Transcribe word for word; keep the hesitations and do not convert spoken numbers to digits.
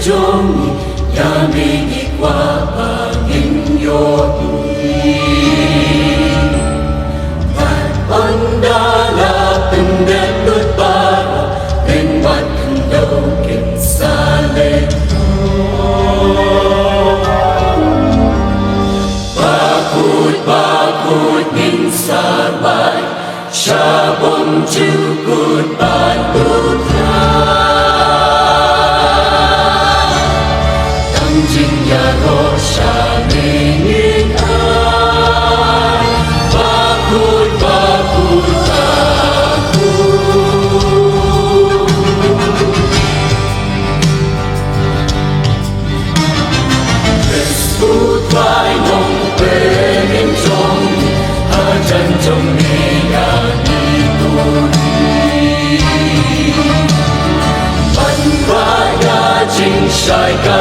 jong ngi, ïa me ngi kwah ba ngin ïohi. Bad ynda la pyndep lut baroh, lyngba khyndew kin sa leh. Bakhuid, bakhuid ngin sa rwai, sha bynta jukut bad u Trai. Tang jingïaroh sha me ngin ai. Bakhuid, bakhuid, bakhuid. Khrist u Trai Nongpynim jong ngi, hajan jong me ïa ngi to ri. Ban kwah ïa jingshai ka